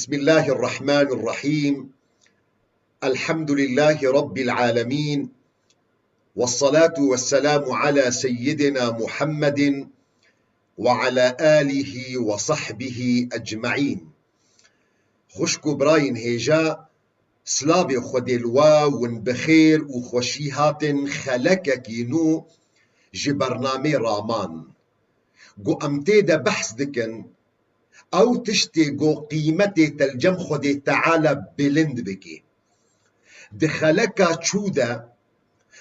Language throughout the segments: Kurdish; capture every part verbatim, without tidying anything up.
بسم الله الرحمن الرحيم. الحمد لله رب العالمين. والصلاة والسلام على سيدنا محمد وعلى آله وصحبه أجمعين. Xwişk û birayên hêja, silavê Xwedê li we win bi xêr û xweşî hatin xelekekî nû ji bernamê Raman. Ku em tê de behs dikin, ew tiştê ku qîmetê te li cem Xwedê Teala bilind bike. Di xeleka çû de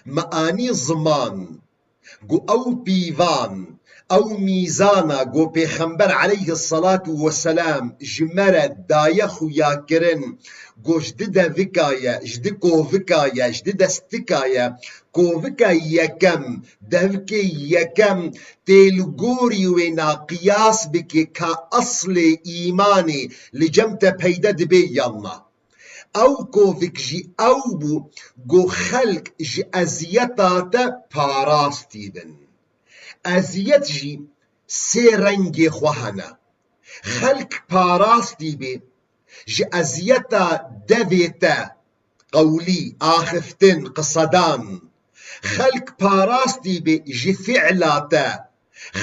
me anî ziman ku ew pîvan, ew mîzana ku Pêxember aleyhisselatu vesselam ji me re daye xuyakirin, ku ji di devika ye, ji di kovika ye, ji di destika ye, kovika yekem, devkê yekem tê li gorî wê na qiyas bike ka eslê îmanê li cem te peyde dibe yan na. Ew kovik jî ew bû ku xelk ji eziyeta te parastî bin. Eziyet jî sê rengê xwe hene. Xelk parastî bê ji eziyeta devê te, qewlî, axiftin, qisedan. Xelk parastî bê ji fi'la te.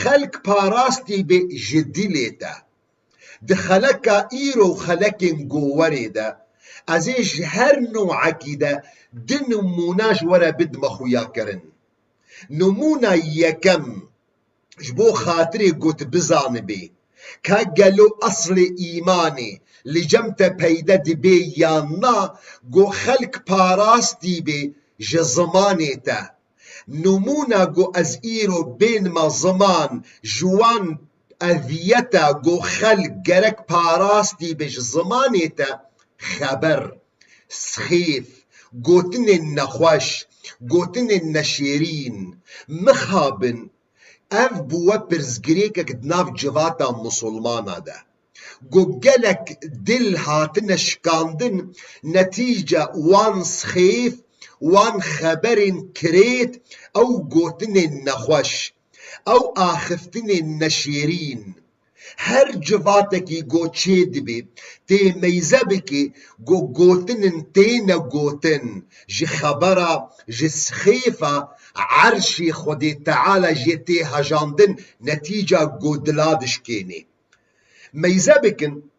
Xelk parastî bê ji dilê te. Di xeleka îro û xelekên gowerê de, ez ê ji her newekî de du nimûna ji we re bidime xuyakirin. Nimûna yekem, ji bo xatirê ku tu bizanibê ka gelo eslê îmanê li cem te peyde dibe yan na, ku xelk parastî bê ji zimanê te. Nimûna ku ez îro bênime ziman, ji wan eziyeta ku xelk gerek parastî be ji zimanê te, xeber, sixêf, gotinên nexweş, gotinên neşêrîn, mixabin, ev bûwe pirsgirêkek di nav civata misilmana de. Ku gelek dil hatine şikandin, netîce wan sixêf, wan xeberên kirêt, ew gotinên nexweş, ew axiftinên neşêrîn. Her civatekî ku çêdibe, tê meyze bike ku gotinên têne gotin, ji xebera, ji sixêfa erşê Xwedê Teala jê tê hejandin, netîca ku dila dişkênê. Meyze bikin,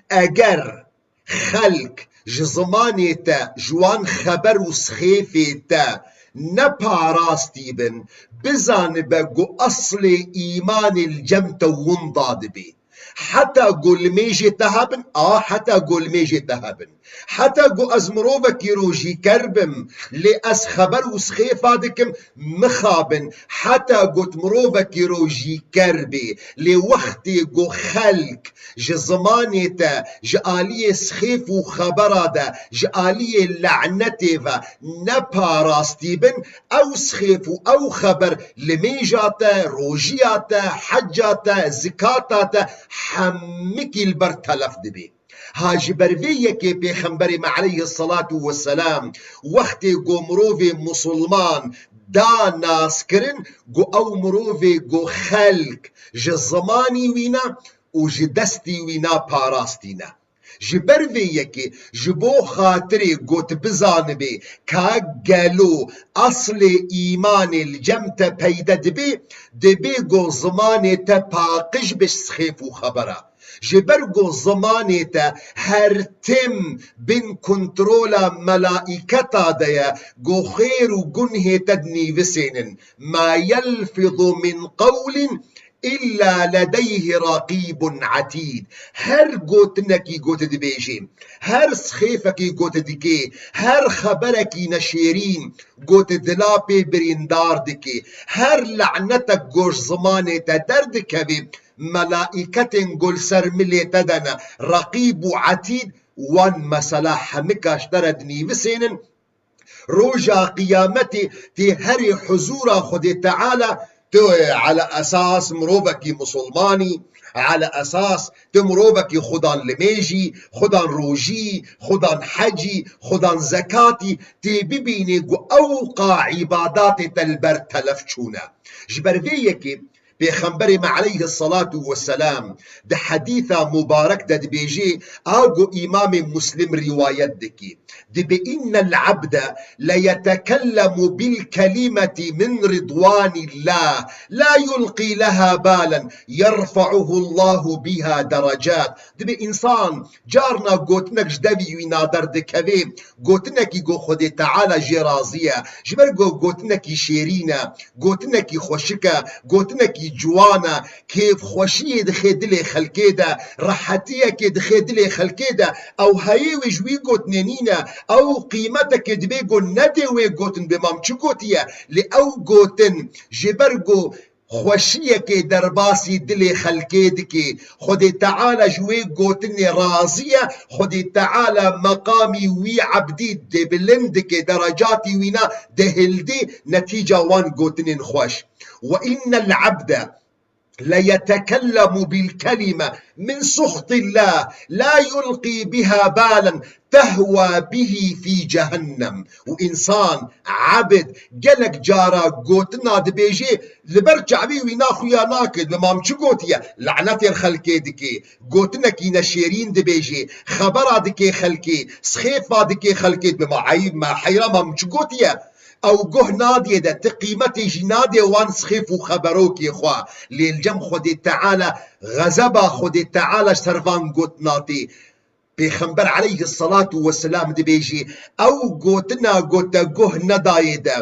eger xelk ji zimanê te, ji wan xeber û sixêfê te ne parastî bin, bizanibe ku eslê îmanê li cem te winda dibê. Heta ku limêjê te hebin, a, heta ku limêjê te hebin. Heta ku ez mirovekî rojîker bim, lê ez xeber û sixêfa dikim, mixabin, heta ku tu mirovekî rojîker bê, lê wextê ku xelk ji zimanê te, ji aliyê sixêf û xebera de, ji aliyê lenetê ve ne parastî bin, ew sixêf û ew xeber limêja te, rojiya te, heca te, zikata te, hemikî li ber telef dibê. Ha ji ber vê yekê Pêxemberê me aleyhisselatu vesselam wextê ku mirovê musulman da naskirin, ku ew mirovê ku xelk ji zimanî wî ne û ji destî wî ne parastî ne. Ji ber vê yekê, ji bo xatirê ku tu bizanibê ka gelo eslê îmanê li cem te peyde dibê, dibê ku zimanê te paqij be ji sixêf û xebera. Ji ber ku zimanê te her tim bin kontrola melaîketa de ye, ku xêr û gunhê te dinîvisênin. Ma yelfizu min qewlin illa ledeyhi raqîbun etîd. Her gotinekî ku tu dibêjî, her sixêfekî ku tu dikê, her xeberekî neşêrîn ku tu dila pê birîndar dikê, her le'netek ku ji zimanê te derdikevê, melaîketên ku li ser milê te de ne, reqîb û etîd, wan mesela hemika ji te re dinîvisênin. Roja qiyametê tê herê huzûra Xwedê Teala, tu ala esas mirovekî musulmanî, ala esas tu mirovekî xudan limêjî, xudan rojî, xudan hecî, xudan zekatî, tê bibînê ku ewqa îbadatê te li ber telef çûne. Ji ber vê yekê Pêxemberê me aleyhisselatu vesselam di hedîsa mubarek de dibêjê, a ku Îmamê Muslim rîwayet dikî. Dibê, "Innel abde le yetekellemu bil kelimeti min ridwanillah, la yulqi leha balen, yerfa'uhu Allahu biha derecat." Dibê însan carna gotinek ji devî wî naderdikevê, gotinekî ku Xwedê Teala jê razî ye, ji ber ku gotinekî şêrîn e, gotinekî xweşik e, gotinekî ciwan e, kêfxweşiyê dixe dilê xelkê de, rehetiyekê dixe dilê xelkê de, ew heyê wê ji wî gotinê nîne, ew qîmetekê dibê ku nedê wê gotin bê, mam çi gotiye, lê ew gotin ji ber ku xweşiyekê derbasî dilê xelkê dikê. Xwedê Teala ji wê gotinê razî ye, Xwedê Teala meqamî wî ebdî dibilind dike, derecatî wîna dihildî netîca wan gotinên xweş. "Ve innel abde le yetekellemu bil kelime min suxtillah la yulqi biha balen tehwa bihi fî cehennem." Û însan, ebd, gelek cara gotina dibêjê, li ber çavê wîna xuya nake, bi mam çi gotiye, lanetên xelkê dike, gotinekî neşêrîn dibêjê, xebera dike xelkê, sixêfa dike xelkê, bi ma eyb me heyra mam çi gotiye? Ew guh nadê de, ti qîmetê jî nadê wan sixêf û xeberokê xwe. Lê li cem Xwedê Teala, xezeba Xwedê Teala ji ser van gotina tê. Pêxember aleyhisselatu vesselam dibêjî, ew gotina ku te guh nedayê de,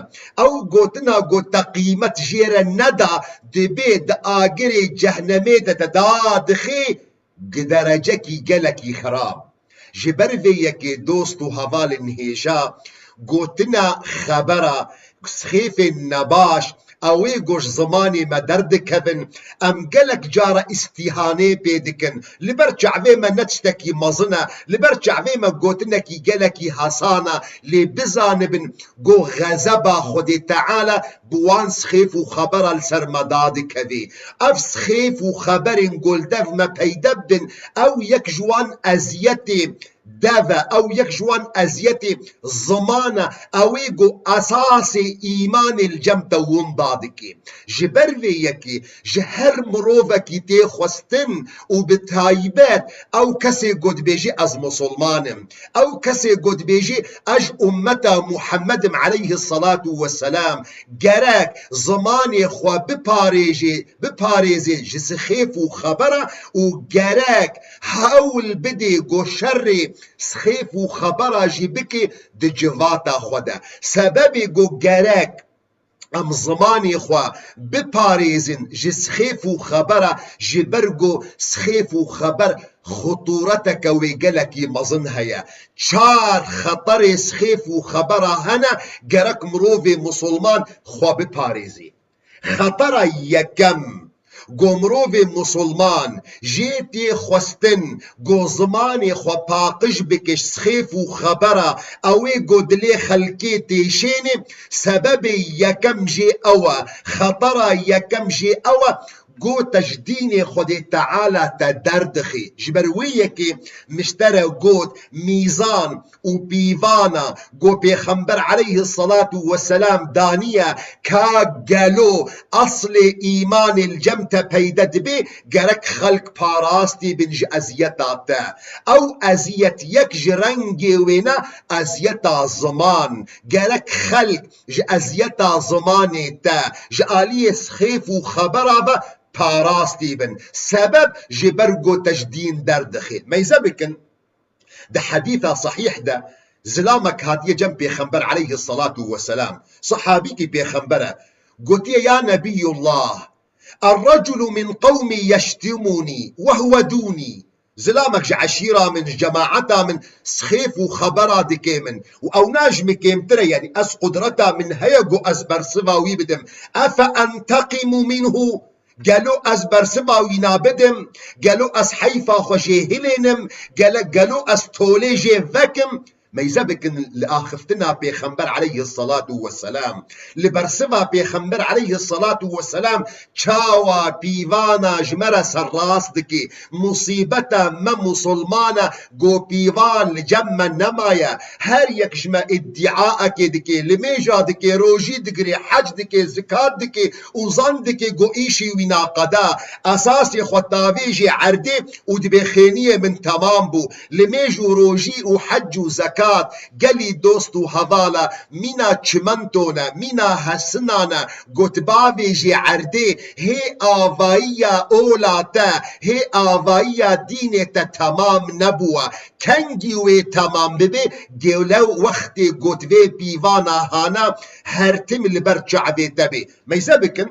ew gotina ku te qîmet jê re neda, dibê di agirê cehnemê de te dadixê, gi derecekî gelekî xirab. Ji ber vê yekê dost û hevalên hêja, gotina xebera, sixêfên nebaş, ew ê ku ji zimanê me derdikevin, em gelek cara îstîhanê pê dikin. Li ber çavê me ne tiştekî mezin e, li ber çavê me gotinekî gelekî hesan e, lê bizanibin ku xezeba Xwedê Teala bi wan sixêf û xebera li ser me dadikevê. Ev sixêf û xeberên ku li dev me peyde bibin, ew yek ji wan eziyetê dev e, ew yek ji wan eziyetê ziman e, ew ê ku esasê îmanê li cem te winda dike. Ji ber vê yekê ji her mirovekî tê xwestin û bi taybet ew kesê ku dibêjî, "Ez misilman im." Ew kesê ku dibêjî, "Ez ji ummeta Muhammed im aleyhisselatu vesselam." Gerek zimanê xwe biparêjê, biparêzê ji sixêf û xebera û gerek hewl bidê ku şerê sixêf û xebera jî bike di civata xwe de. Sebebê ku gerek em zimanê xwe biparêzin ji sixêf û xebera, ji ber ku sixêf û xeber xutûreteke wê gelekî mezin heye. Çar xeterê sixêf û xebera hene, gerek mirovê misilman xwe biparêzê. Xetera yekem, ku mirovê misilman jê tê xwestin ku zimanê xwe paqij bike ji sixêf û xebera, ew ê ku dilê xelkê têşênê, sebebê yekem jê ew e, xetera yekem jê ew e, ku te ji dînê Xwedê Teala te derdixê. Ji ber wê yekê min ji te re got, mîzan û pîvana ku Pêxember aleyhisselatu vesselam daniye, ka gelo eslê îmanê li cem te peyde dibe, gerek xelk parastî bin ji eziyeta te. Ew eziyet yek ji rengê wê ne, eziyeta ziman. Gerek xelk ji eziyeta zimanê te, ji aliyê sixêf û xebera ve parastî bin. Sebeb ji ber ku te ji dîn derdixê. Meyze bikin, di hedîsa sehîh de zilamek hatiye cem Pêxember aleyhisselatu vesselam. Sehabîkî Pêxember e. Gotiye, "Ya Nebiyullah, er-reculu min qewmî yeştimunî ve huve dûnî." Zilamek ji eşîra min, ji cemaeta min sixêf û xebera dike min. Û ew na ji min kêmtir e, yanî ez qudreta min heye ku ez bersiva wî bidim. Efe enteqimu minhu? Gelo ez bersiva wî nabidim? Gelo ez heyfa xwe jê hilênim? Gele-, gelo ez tolê jê vekim? Meyze bikin li axiftina Pêxember aleyhisselatu vesselam. Li bersiva Pêxember aleyhisselatu vesselam çawa pîvana ji me re serrast dike. Musîbeta me musulmana go pîvan li cem me nemaye. Her yek ji me îdîaekê dike, limêja dike, rojî digire, hec dike, zikat dike û zan dike go îşî wî naqeda. Esasê xwe tavêjê erdê û dibê xêniyê min temam bû. Limêj û rojî û hec û zekat, gelî dost û hevala, mîna çimento ne, mîna hesina ne, gotbavêjê erdê, hê avayiya ola te, hê avayiya dînê te temam nebûwa. Kengî wê temam bibe, gêlew wextê got vê pîvana hana, her tim li ber çavê te bê. Meyze bikin,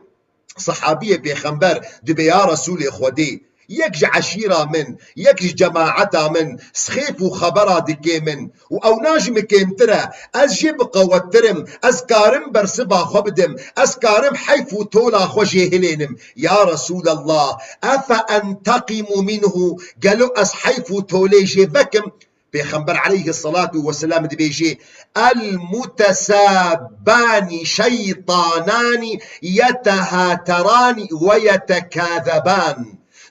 Sehabiyê Pêxember dibê, ya Resûlê Xwedê, yek ji eşîra min, yek ji cemaeta min, sixêf û xebera dikê min û ewna ji min kêmtir e, ez jê biqewettir im, ez karim bersiva xwe bidim, ez karim heyf û tola xwe jê hilênim. Ya Resûlallah, efe enteqimu minhu, gelo ez heyf û tolê jê vekim? Pêxember aleyhisselatu vesselam dibêje, el mutesabani şeytanani yetehaterani ve yetekazeban.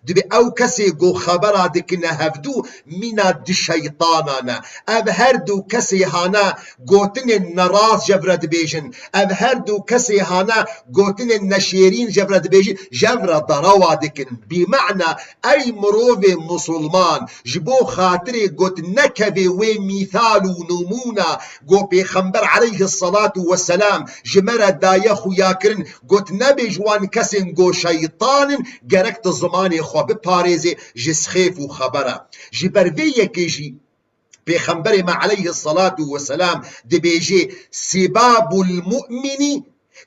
Dibê ew kesê go xebera dikine hevdu mîna di şeytana ne. Ev her du kesê hana gotinên nerast jev re dibêjin. Ev her du kesê hana gotinên neşêrîn jev re dibêjin, jev re derewa dikin. Bîmana ey mirovê musulman, ji bo xatirê got nekevê wê mîsal û nimûna go Pêxember aleyhisselatu vesselam ji me re daye xuyakirin, got nebê ji wan kesên go şeytan in, gerek tu zimanê xwe biparêzê ji sixêf û xebera. Ji ber vê yekê jî Pêxemberê me aleyhisselatu vesselam dibêje, sibabul mu'mini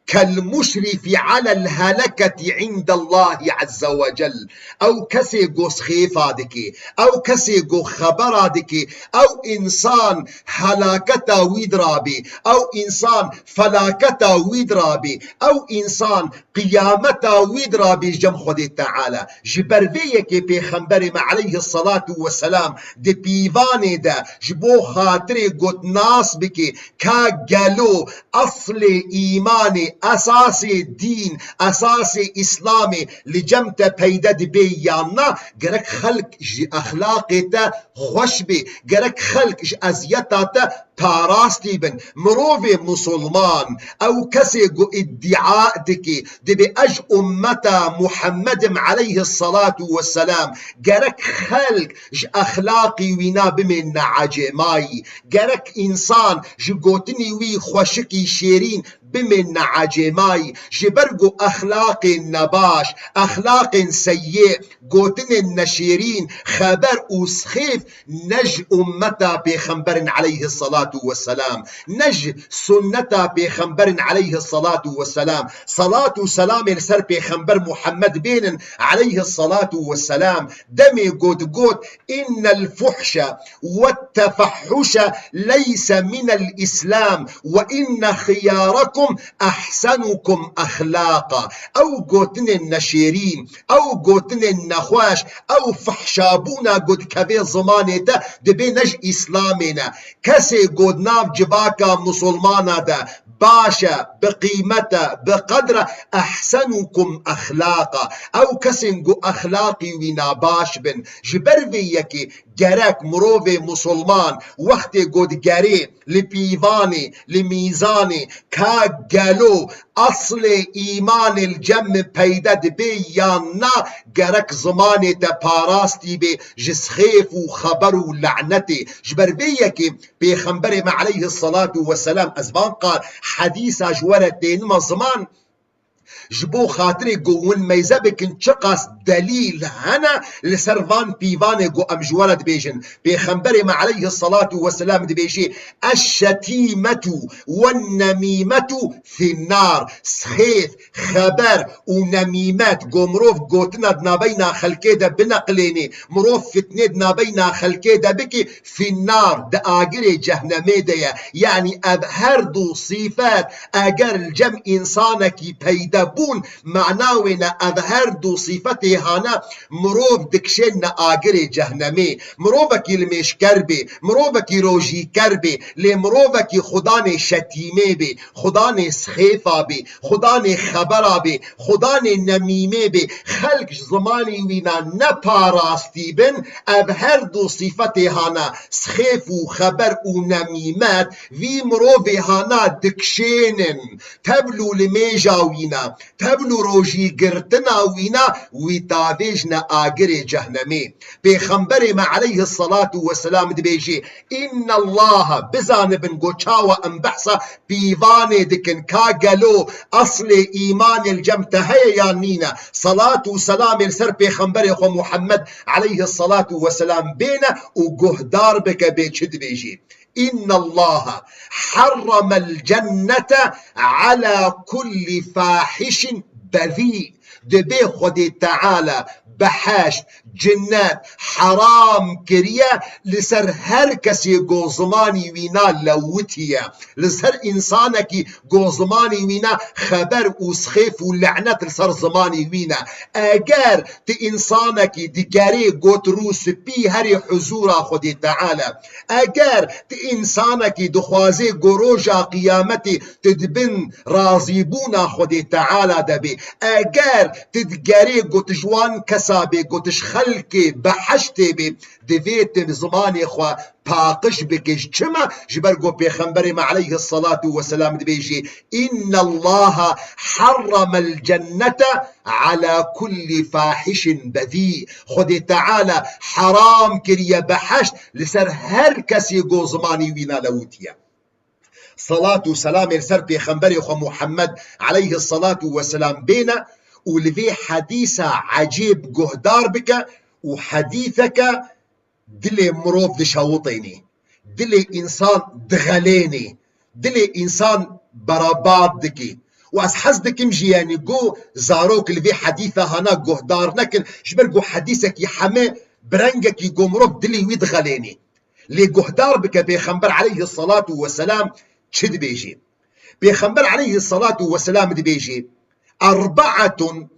kel muşrifi alel heleketi indallahi azze ve cel. Ew kesê go sixêfa dike, ew kesê go xebera dike, ew însan helaketa wî dirabê, ew însan felaketa wî dirabê, ew însan qiyameta wî dirabê ji cem Xwedê Teala. Ji ber vê yekê Pêxemberê me aleyhisselatu vesselam di pîvanê de ji bo xatirê got nas bike, ka gelo eslê îmanê, esasê dîn, esasê Îslamê li cem te peyde dibe yan na, gerek xelk ji exlaqê te xweş bê, gerek xelk ji eziyeta te parastî bin. Mirovê musulman, ew kesê ku îdîa dike, dibê ez ji ummeta Muhammed im aleyhisselatu vesselam, gerek xelk ji exlaqî wîna bimêne ecêmayî, gerek însan ji gotinî wî xweşikî şêrîn bimêne ecêmayî, ji ber ku exlaqên nebaş, exlaqên seyê, gotinên neşêrîn, xeber û sixêf ne ji ummeta Pêxember in aleyhisselatu vesselam, ne ji sunneta Pêxember in aleyhisselatu vesselam. Salat û selamê li ser Pêxember Muhammed bênin aleyhisselatu vesselam. Demê got got, innel fuhşe ve tefahhuşe leyse minel Îslam ve inne xiyarakum ehsenukum exlaqa. Ew gotinên neşêrîn, ew gotinên nexweş, ew fihşabûna ku dikeve zimanê te, dibê ne ji Îslamê ne. Kesê ku di nav civaka musulmana de baş e, bi qîmet e, bi qedr e, ehsenukum exlaqa. Ew kesên ku exlaqî wî nabaş bin. Ji ber vê yekê gerek mirovê musulman wextê ku digerê li pîvanê, li mîzanê, ka gelo eslê îmanê li cem min peyde dibe yan na, gerek zimanê te parastî bê ji sixêf û xeber û lanetê. Ji ber vê yekê Pêxemberê me aleyhisselatu vesselam, ez van qal hedîsa ji we re tênime ziman, ji bo xatirê ku hûn meyze bikin çiqas delîl hene li ser van pîvanê ku em ji we re dibêjin. Pêxemberê me aleyhisselatu vesselam dibêjê, eşşetîmetu ve nemîmetu finnar. Sixêf, xeber û nemîmet, ku mirov gotina di navbeyna xelkê de bineqilênê, mirov fitnê di navbeyna xelkê de bikî, finnar, di agirê cehnemê de ye. Yanî ev her du sîfet eger li cem însanekî peyde bûn, mana wê ne ev her du sîfetê hane mirov dikişêne agirê cehnemê. Mirovekî limêjker bê, mirovekî rojîker bê, lê mirovekî xudanê şetîmê bê, xudanê sixêfa bê, xudanê xebera bê, xudanê nemîmê bê. Xelk ji zimanê wîna ne parastî bin, ev her du sîfetê hane, sixêf û xeber û nemîmet, vî mirovê hana dikişênin. Tevl û limêja wîna, tevl û rojî girtina wîna, wî tavêjne agirê cehnemê. Pêxemberê me aleyhisselatu vesselam dibêjê, "Innallaha", bizanibin go çawa em behsa pîvanê dikin, ka gelo eslê îmanê li cem te heye yan nîne. Selat û selamê li ser pêxemberê xwe Muhammed aleyhisselatu vesselam bêne û guhdar bike bê çi dibêjê. "Innallaha harramel cennete ala kulli fahişin bezî." Dibê Xwedê Teala behişt, cennet, heram kiriye li ser her kesê go zimanî wîna lewitiye. Li ser însanekî go zimanî wîna xeber û sixêf û lenet li ser zimanî wîne. Eger ti însanekî digerê go tu rû spî herî huzûra Xwedê Teala, eger ti însanekî dixwazê go roja qiyametê tu di bin razîbûna Xwedê Teala de bê, eger ti digerê go tu ji wan kesa bê, go tu ji xelkê behiştê bê, divê tu zimanê xwe paqij bike. Ji çima? Ji ber ku Pêxemberê me aleyhisselatu vesselam dibêjê, "Innallaha harramel cennete ala kulli fahişin bezî." Xwedê Teala heram kiriye behişt li ser her kesê go zimanî wîna lewitiye. Salat û selamê li ser Pêxemberê xwe Muhammed aleyhisselatu vesselam bêne û li vê hedîsa ecêb guhdar bike û hedîseke dilê mirov dişewitênê, dilê însan dixelênê, dilê însan berabat dikê. Û ez hez dikim jî, yanî, ku zarok li vê hedîsa hana guhdar nekin, ji ber ku hedîsekî heme bi rengekî ku mirov dilê wî dixelênê. Lê guhdar bike, Pêxember aleyhisselatu vesselam çi dibêjê? Pêxember aleyhisselatu vesselam dibêjê, "Erbaatun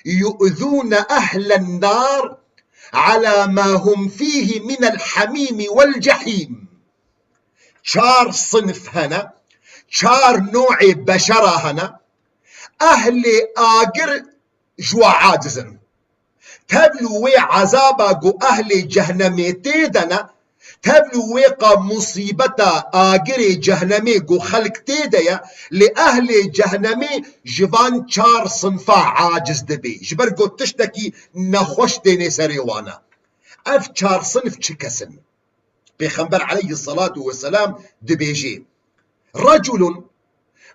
yu'zûne ehlen nar ala ma hum fîhî minel hamîmî wel cehîm." Çar sinf hene, çar no'ê beşera hene, ehlê agir ji wa aciz in. Tevlû wê ezaba ku ehlê cehnemê tê de ne, tevlû wê qa musîbeta agirê cehnemê ku xelk tê de ye, lê ehlê cehnemê ji van çar sinfa aciz dibê. Ji ber ku tiştekî nexweş tênê serê wan e. Ev çar sinf çi kes in? Pêxember aleyhisselatu vesselam dibêjê, "Reculun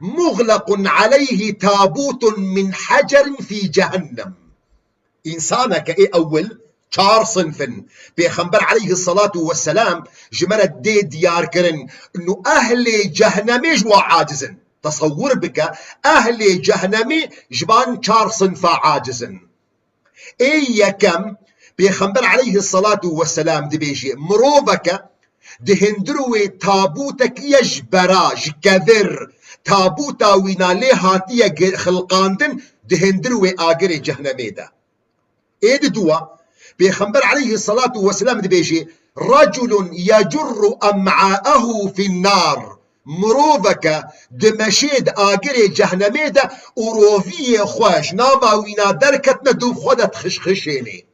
muxlequn aleyhi tabutun min hecerin fî cehennem." Însaneke ê ewil çar sinf in. Pêxember aleyhisselatu vesselam ji me re dê diyar kirin, nû ehlê cehnemê ji wa aciz in. Tesewwur bike, ehlê cehnemê ji van çar sinfa aciz in. Ê yekem, Pêxember aleyhisselatu vesselam dibêje, miroveke di hundir wê tabûtekî ye ji bera, ji kevir, tabûta wîna lê hatiye ge-, xilqandin di hundir wê agirê cehnemê de. Ê di dua, Pêxember aleyhisselatu vesselam dibêje, "Reculun yecurru em'aehu fin nar." Miroveke dimeşê di agirê cehnemê de û roviyê xwe ji nava wîna derketine, dûv xwe de dixişxişênê.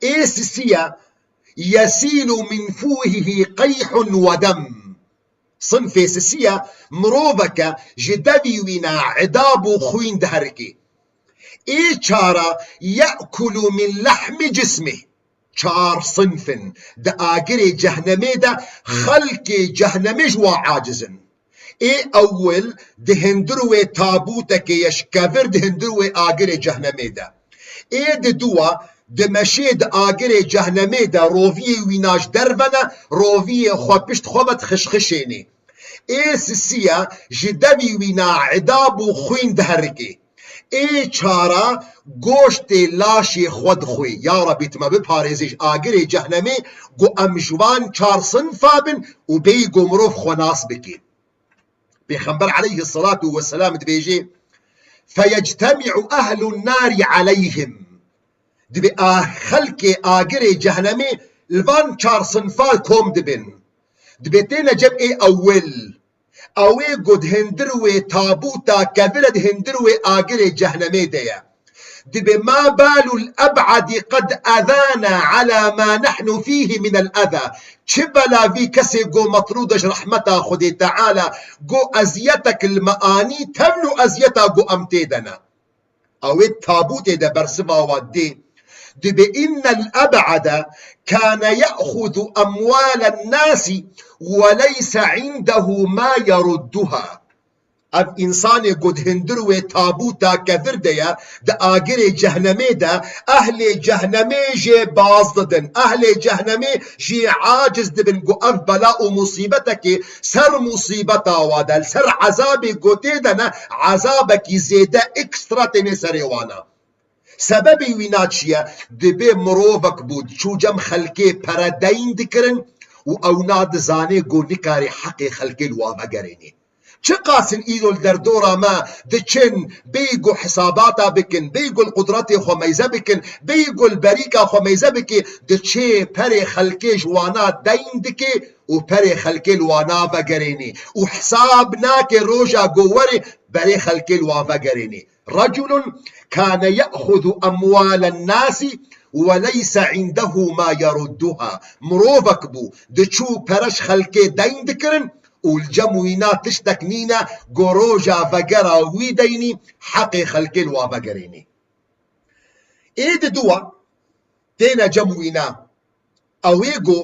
Ê sisiye, "Yesîlu min fûhihî qeyhun we dem." Sinfê sisiye, miroveke ji devî wîna idab û xwîn diherikê. Ê çara, "Ye'kulu min lehmi cismî." Çar sinf in di agirê cehnemê de, xelkê cehnemê ji wa aciz in. Ê ewil di hundir wê tabûtekê ye, ji kevir di hundir wê agirê cehnemê de. Ê di dua dimeşê di agirê cehnemê de, roviyê wîna ji derve ne, roviyê xwe pişt xwe ve dixişxişênê. Ê sisiye ji devî wîna idab û xwîn diherikê. Ê çara goştê laşê xwe dixwê. Ya Rebî, tu me biparêzê ji agirê cehnemê, ku em ji van çar sinfa bin û bêyî ku mirov xwe nas bike. Pêxember aleyhisselatu vesselam dibêje, فَيَجْتَمِعُ أَهْلُ النَّارِ عَلَيْهِمْ. Dibê a xelkê agirê cehnemê li van çar sinfa kom dibin. Dibê têne cem ê ewil. Ew ê ku di hindir wê tabûta kevir e, di hindir wê agirê cehnemê de ye. Dibê مَا بَالُ الْأَبْعَدِ قَدْ أَذَانَا عَلَى مَا نَحْنُ فِيهِ مِنَ الْأَذَى. Çi bela vî kesê ku metrûd e ji rehmeta Xwedê Teala, ku eziyetek li me anî, tevlû eziyeta ku em tê de ne. Ew ê tabûtê de bersiva wan dê. Dibê إِنَّ الْأَبْعَدَ كَانَ يَأْخُذُ أَمْوَالَ النَّاسِ وَلَيْسَ عِنْدَهُ مَا يَرُدُّهَا. Ev însanê ku di hindir wê tabûta kevir de ye, di agirê cehnemê de, ehlê cehnemê jê baz didin. Ehlê cehnemê jê aciz dibin ku ev bela û musîbetekê ser musîbeta wa de, li ser ezabê ku tê de ne, ezabekî zêde ekstra têne serê wana. Sebebê wîna çi ye? Dibê mirovek bû, diçû cem xelkê pere deyn dikirin û ew nadizanê ku nikarê heqê xelkê li wan vegerênê. Çiqas in îro li derdora me diçin, bêyî ku hesabata bikin, bêyî ku li qudretê xwe meyze bikin, bêyî ku li berîka xwe meyze bikê, diçê perê xelkê ji wana deyn dikê û perê xelkê li wana vegerênê û hesab nake roja ku were berê xelkê li wan vegerênê. رَجُلٌ كَانَ يَأْخُذُ أَمْوَالَ النَّاسِ وَلَيْسَ عِنْدَهُ مَا يَرُدُّهَا. Mirovek bû, diçû pere ji xelkê deyn dikirin û li cem wîna tiştek nîne ku roja vegera wî deynî heqê xelkê li wan vegerênê. Ê di dua têne cem wîna. Ew ê ku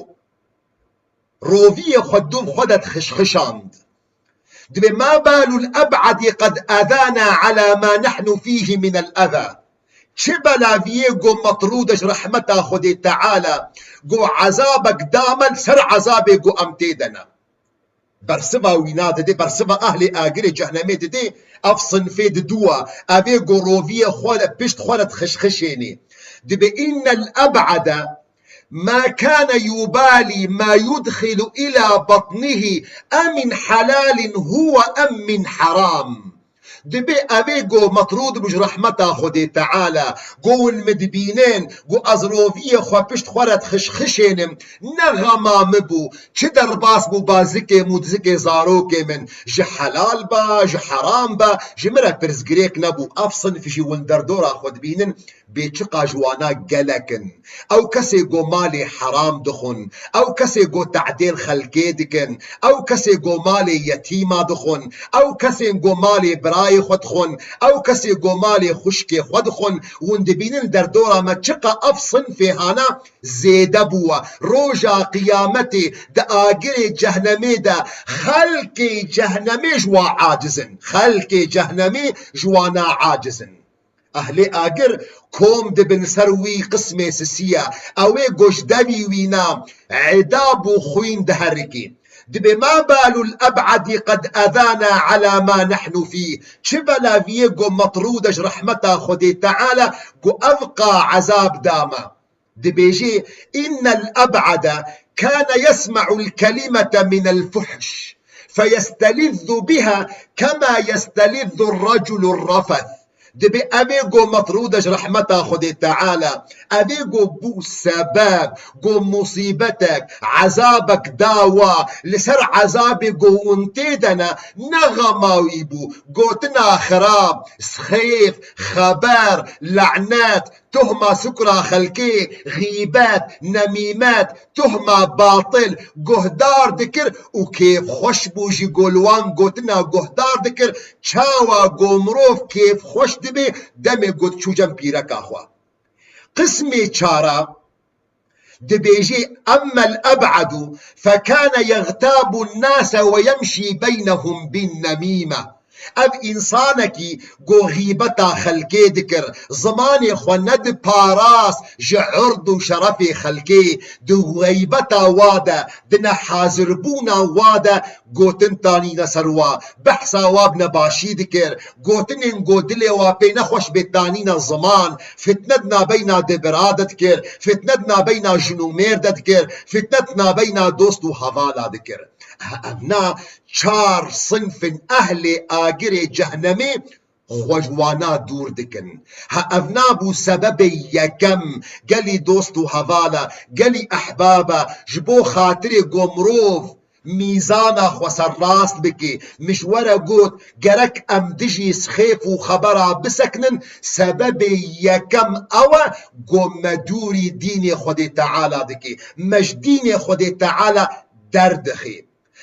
roviyê xwe dûv xwe de dixişxişand. Dibê مَا بَالُ الْأَبْعَدِ قَدْ أَذَانَا عَلَى مَا نَحْنُ فِيهِ مِنَ الْأَذَى. Çi bela viyê ku metrûd e ji rehmeta Xwedê Teala, ku ezabek da me li ser ezabê ku em tê de ne. Bersiva wîna didê, bersiva ehlê agirê cehnemê didê, ev sinfê di dû e, ev ê ku roviyê xwe li pişt xwe re dixişxişênê. Dibê إِنَّ الْأَبْعَدَ مَا كَانَ يُبَالِي مَا يُدْخِلُ إِلَى بَطْنِهِ أَمِنْ حَلَالٍ هُوَ أَمْ مِنْ حَرَامٍ. Dibê ev ê ku metrûd bû ji rehmeta Xwedê Teala, ku hûn min dibînin, ku ez roviyê xwe pişt xwe re dixişxişênim, ne xema min bû, çi derbas bû ba zikê min û zikê zarokê min, ji helal be, ji heram be, ji min re pirsgirêk nebû. Ev sinf jî hûn derdora xwe dibînin, bê çiqa ji wana gelek in. Ew kesê ku malê heram dixwin, ew kesê ku te'dêl xelkê dikin, ew kesê ku malê yetîma dixwin, ew kesên ku malê birayê xwe dixwin, ew kesê ku malê xwişkê xwe dixwin, hûn dibînin derdora me çiqa ev sinfê hana zêde bûwe. Roja qiyametê di agirê cehnemê de xelkê cehnemê ji wa aciz in. Xelkê cehnemê ji wana aciz in. Ehlê agir kom dibin ser wî qismê sisiya. Ew ê ku ji devî wîna edab û xwîn diherikî. Dibê مَا بَالُ الْأَبْعَدِ قَدْ أَذَانَا عَلَى مَا نَحْنُ فِيهِ. Çi bela viyê ku metrûd e ji rehmeta Xwedê Teala ku ev qa ezab da me. Dibêjê إِنَّ الْأَبْعَدَ كَانَ يَسْمَعُ الْكَلِمَةَ مِنَ الْفُحْشِ فَيَسْتَلِذُّ بِهَا كَمَا يَسْتَلِذُّ الرَّجُلُ الرَّفَثَ. Dibê ev ê ku metrûd e ji rehmeta Xwedê Teala, ev ê ku bû sebeb, ku musîbetek, ezabek da wa, li ser ezabê ku hûn tê de ne, ne xema wî bû, gotina xirab, sixêf, xeber, le'net, Tuhma sukra xelkê, xîbet, nemîmet, tuhma batil guhdar dikir û kêfxweş bû jî ku li wan gotina guhdar dikir, çawa ku mirov kêfxweş dibe demê ku diçû cem pîreka xwe. Qismê çara dibêjê, أَمَّا الْأَبْعَدُ فَكَانَ يَغْتَابُ النَّاسَ وَيَمْشِي بَيْنَهُمْ بِالنَّمِيمَةِ. Ev însanekî ku xîbeta xelkê dikir, zimanê xwe nediparast ji ird û şerefê xelkê, di xeybeta wa de, di nehazirbûna wa de gotin tanîne ser wa, behsa wa bi nebaşî dikir, gotinên ku dilê wa pê nexweş bê tanîne ziman, fitne di nabeyna di bira de dikir, fitne di nabeyna jin û mêr de dikir, fitne di nabeyna dost û hevala dikir. Evna çar sinf in ehlê agirê cehnemê xwe ji wana dûr dikin. Ha ev nabû sebebê yekem, gelî dost û hevala, gelî ehbaba, ji bo xatirê ku mirov mîzana xwe serrast bike, min ji we re got, gerek em dijî sixêf û xebera bisekinin, sebebê yekem ew e ku me dûrî dînê Xwedê Teala dike, me ji dînê Xwedê Teala derdixê.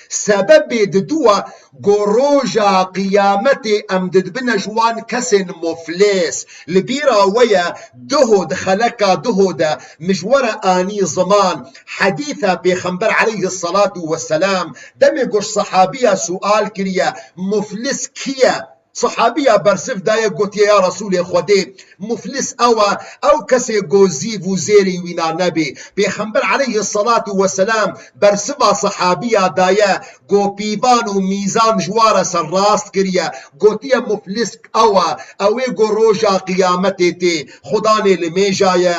Sebebê diduwa ku roja qiyametê em didibine ji wan kesên muflis. Li bîra we ye, duho di xeleka duho de min ji we re anî ziman, hedîsa Pêxember aleyhisselatu vesselam, demê ku ji sehabiya sual kiriye, muflis kî ye? Sehabiya bersiv daye gotiye, ya Resûlê Xwedê, muflis ew e, ew kesê ku zîv û zêrî wîna nebê. Pêxember aleyhisselatu vesselam bersiva sehabiya daye, ku pîvan û mîzan ji wa re serrast kiriye. Gotiye, muflis ew e, ew ê ku roja qiyametê tê, xudanê limêja ye,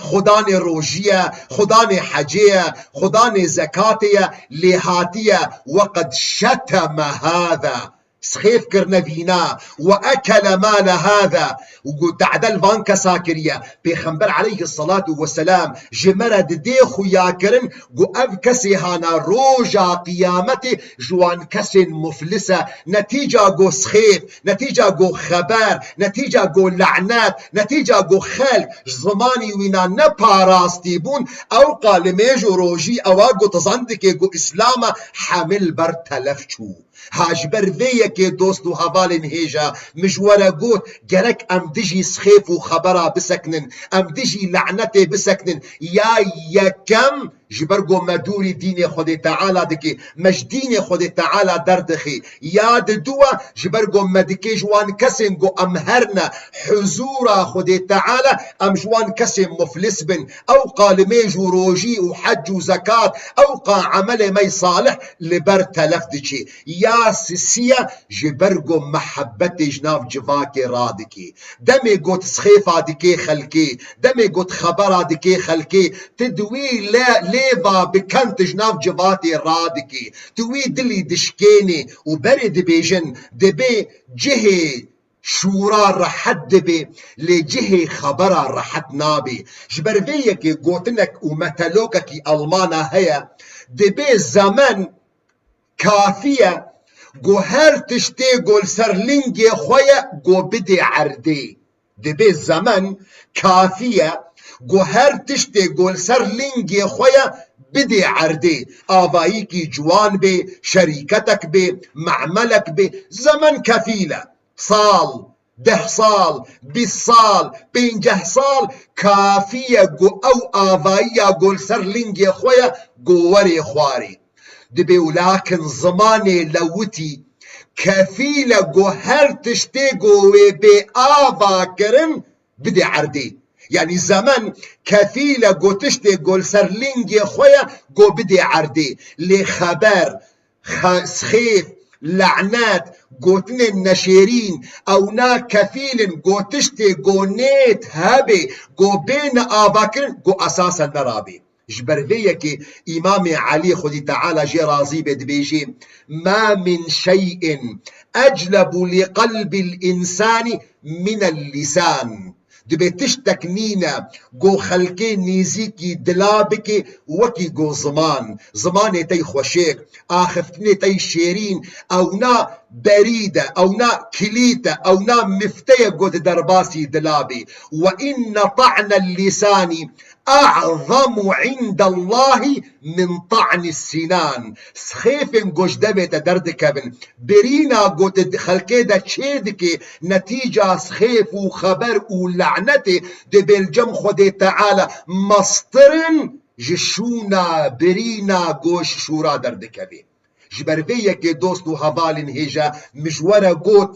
xudanê rojî ye, xudanê hecê ye, xudanê zekatê ye, lê hatiye, weqed şeteme hada. Sixêf kirine vîna, we ekele male hada, û ku te'de li van kesa kiriye. Pêxember aleyhisselatu vesselam ji me re didê xuya kirin, ku ev kesê hana roja qiyametê ji wan kesên muflis e. Netîca ku sixêf, netîca ku xeber, netîca ku lanet, netîca ku xelk ji zimanî wîna neparastî bûn, ew qa li mêj û rojî ewa ku tizan dike ku Îslam e, hemil ber telef çû. Ha ji ber vê yekê dost û hevalên hêja min ji we re got, gerek em dijî sixêf û xebera bisekinin, em dijî lanetê bisekinin. Ya yekem, ji ber ku me dûrî dînê Xwedê Teala dikê, me ji dînê Xwedê Teala derdixê. Ya diduwa, ji ber ku me dikê ji wan kesên ku em herne huzûra Xwedê Teala, em ji wan kesên muflis bin. Ew qa li mêj û rojî û hec û zekat, ew qa emelê me yê salih li ber telef diçê. Ya sisiye, ji ber ku mehebetê ji nav civakê radikê. Demê ku tu sixêfa dikê xelkê, demê ku tu xebera dikê xelkê, tu di wî le-, lêva bi kent ji nav civatê radikê. Tu wî dilî dişkênê û berê dibêjin, dibê cihê şûra rehet dibe, lê cihê xebera rehet nabe. Ji ber vê yekê gotinek û metelokekî Almana heye, dibê zemen kafî ye, ku her tiştê ku li ser lingê xwe ye, ku bidê erdê. Dibê zemen kafî ye, ku her tiştê ku li ser lingê xwe ye, bidê erdê. Avayîkî ciwan bê, şerîketek bê, me'melek bê, zemen kefîl e. Sal, deh sal, bîst sal, pênceh sal kafî ye ku ew avayiya ku li ser lingê xwe ye, ku werê xwarê. Dibê û lakin zimanê lewitî kefîl e ku her tiştê ku wê bê ava kirin, bidê erdê. Yanî zemen kefîl e ku tiştê ku li ser lingê xwe ye, ku bidê erdê. Lê xeber, xe-, sixêf, lanet, gotinên neşêrîn, ewna kefîl in ku tiştê ku nêt hebê, ku bêne avakirin, ku esasen nerabê. Ji ber vê yekê Îmamê Elî, Xwedî Teala jê razî be, dibêjê, "Ma min şey'in eclebu li qelbil însani minel lîsan." Dibê tiştek nîne ku xelkê nêzîkî dila bike wekî ku ziman. Zimanê te yê xweşik, axiftinê te yê şêrîn, ewna berîd e, ewna kilît e, ewna mifte ye ku di derbasî dila bê. "Ve inne ta'nel lîsani a'zamu indallahi min ta'nis sinan." Sixêfên ku ji devê te derdikevin, birîna ku di xelkê de çêdike, netîca sixêf û xeber û lanetê, dibê li cem Xwedê Teala mestir in ji şûna birîna ku ji şûra derdikevê. Ji ber vê yekê dost û hevalên hêja min ji we re got,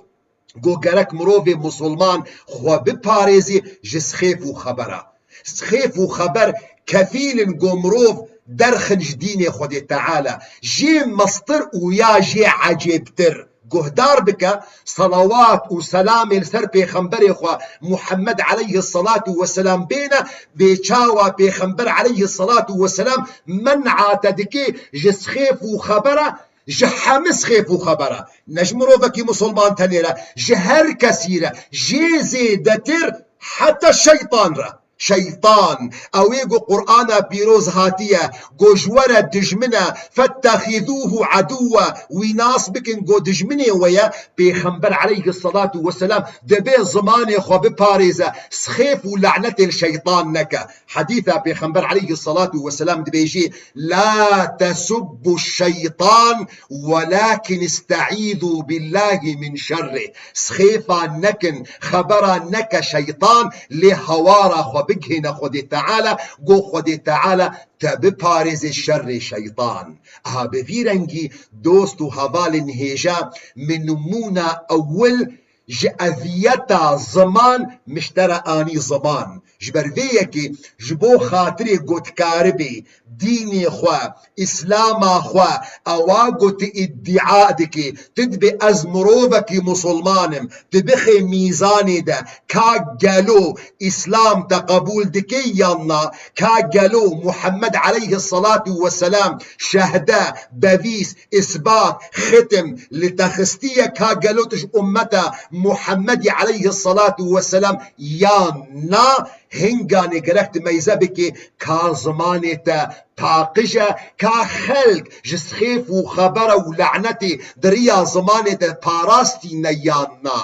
ku gerek mirovê misilman xwe biparêzê ji sixêf û xebera. Sixêf û xeber kefîl in ku mirov derxin ji dînê Xwedê Teala. Jê mestir û ya jê ecêbtir. Guhdar bike, selawat û selamê li ser pêxemberê xwe Muhammed aleyhisselatu vesselam bêne, bê çawa pêxember aleyhisselatu vesselam men'a te dike ji sixêf û xebera Ji hemî sixêf û xebera, ne ji mirovekî musulman tenê re, ji her kesî re, jê zêdetir heta şeytan re. Şeytan, ew ê ku Qur'ana pîroz hatiye, ku ji we re dijmin e, "Fettexizûhu edûwe", wî nas bikin ku dijminê we ye, Pêxember aleyhisselatu vesselam dibe zimanê xwe biparêze, sixêf û lanetê li şeytan neke. Hedîsa Pêxember aleyhisselatu vesselam dibêjî, "La tesubbu şeytan, welakin isteîzû billahi min şerrih." Sixêfa nekin, xebera neke şeytan, lê hawara xwe bigihêne Xwedê Teala, go Xwedê Teala te biparêze şerrê şeytan. Aha, bi vî rengî dost û hevalên hêja min nimûna ewil ji eziyeta ziman miştere anî ziman. Ji ber vê yekê ji bo xatirê ku dikaribê dînê xwe, Îslama xwe, ewa ku tu îdîa dikê, tu dibê ez mirovekî musulman im, tu bixê mîzanê de, ka gelo Îslam te qebûl dike yan na, ka gelo Muhammed aleyhisselatu vesselam şehde, bevîs, îsbat, xitim li te xistiye, ka gelo tu ji ummeta Muhammedî aleyhisselatu vesselam yan na, hinganê gerek tu meyze bikê, ka zimanê te paqij e, ka xelk ji sixêf û xebera û lanetê di riya zimanê te parastî ne yan na.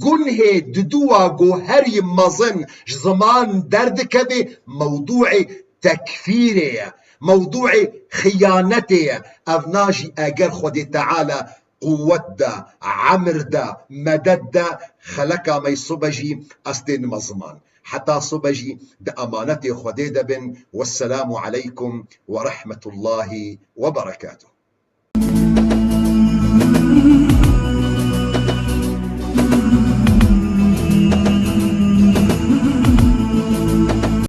Gunhê diduwa ku herî mezin ji ziman derdikeve, mewdûê tekfîrê ye, mewdûê xiyanetê ye. Ev na jî eger Xwedê Teala quwet de, emir de, medet de, xeleka me yê sibe jî ez tênime ziman. Heta sibe jî di emanetê Xwedê de bin. Wesselamu aleykum ve rahmetullahi ve berekatuh.